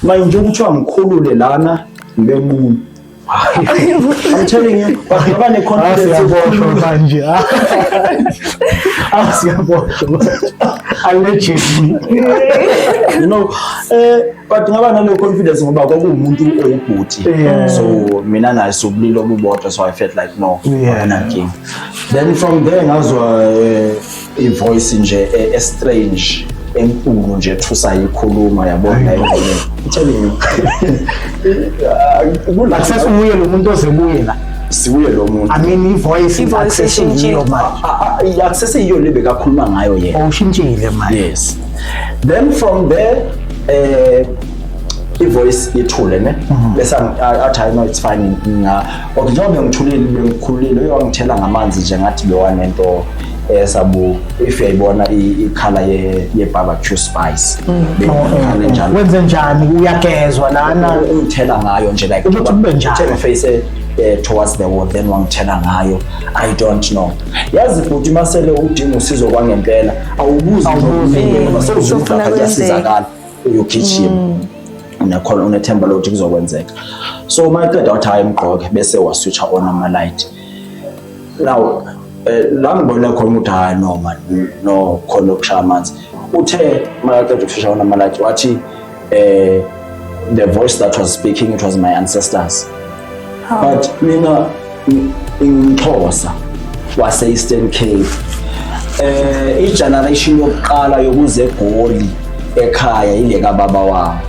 Manje kuthiwa ngikhulule lana ngibe nqunu. I'm telling you, but ngaba ne-confidence. Siyaboshwa manje. Ah, siyaboshwa. Allegedly. But ngaba naleyo confidence ngoba kwakuwumuntu owubhuti. So mina naye sobulili obubodwa, so I felt like, no, akunankinga. Then from there ngazwa i-voice nje e-strange, enkulu nje, ethusayo, ikhuluma, yabona. I'm telling you. Akusesiwuye lo muntu oze kuye la? Siwuye lo muntu. I mean, i-voice I-voice akusesuyiyo ishintshile. manje? Akusesiyiyo le bekakhuluma ngayo yena. Ushintshile manje. Yes. Then from there i-voice ithule, ne, bese athi, "Hayi, no, it's fine." Nga okay, njengoba bengithulile, bengikhululile, uye wangithela ngamanzi nje, ngathi bewanento esabu, if uyayibona i-colour ye barbecue spice, beyikhala enjalo. Wenze njani? Uyagezwa lana? Ungithela ngayo nje, like Ukuthi kube njani? uthe ngi-face towards the wall, then wangithela ngayo. I don't know, yazi futhi masele udinga usizo kwangempela, awubuzi. Awubuzi. Ngoba sewuzwa Sofuna lapha kwenzeke. kuyasizakala, uyogijima, unekhona, unethemba lokuthi kuzokwenzeka. So uma eqeda wathi, "Hayi, mgqoke," bese wa-switcha on ama-light. Now la ngibona khona ukuthi, hayi, no man, no, khona ukushaya amanzi. Uthe makaqeda uku-switcha on ama-light, wathi the voice that was speaking, it was my ancestors. But mina ngingumXhosa wase-Eastern Cape. I-generation yokuqala yokuza eGoli ekhaya ile kababa wami.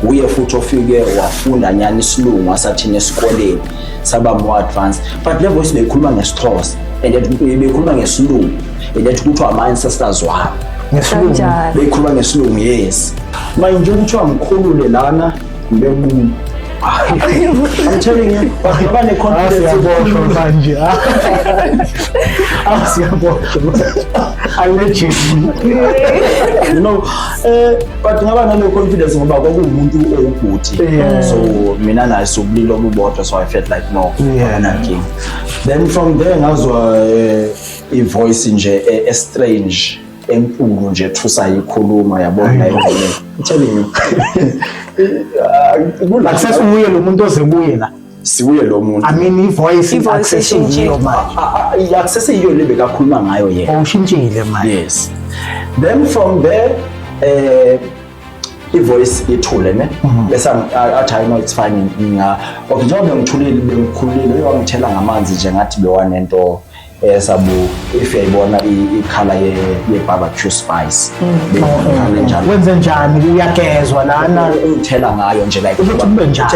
Uye futhi ofike wafunda nyani isilungu, wasathina esikoleni saba more advanced, but le voice beyikhuluma ngesiXhosa and yet beyikhuluma ngesilungu and yet kuthiwa ama-ancestors wami. Ngesilungu? Kanjani? Beyikhuluma ngesilungu, yes. Manje kuthiwa ngikhulule lana ngibe nqunu. I'm telling you, but ngaba ne-confidence. Siyaboshwa manje. Ah, siyaboshwa. Allegedly. But ngaba naleyo confidence ngoba kwakuwumuntu owubhuti. So mina naye sobulili obubodwa, so I felt like, no, akunankinga. Then from there ngazwa i-voice nje e-strange, enkulu nje, ethusayo, ikhuluma, yabona. I'm telling you. Akusesiwuye lo muntu oze kuye la? Siwuye lo muntu. I mean, i-voice I-voice akusesuyiyo ishintshile. manje? Akusesiyiyo le bekakhuluma ngayo yena. Ushintshile manje. Yes. Then from there i-voice ithule, ne, bese athi, "Hayi, no, it's fine." Nga okay, njengoba bengithulile, bengikhululile, uye wangithela ngamanzi nje, ngathi bewanento esabu, if uyayibona i-colour ye barbecue spice, beyikhala enjalo. Wenze njani? Uyagezwa lana? Ungithela ngayo nje, like Ukuthi kube njani?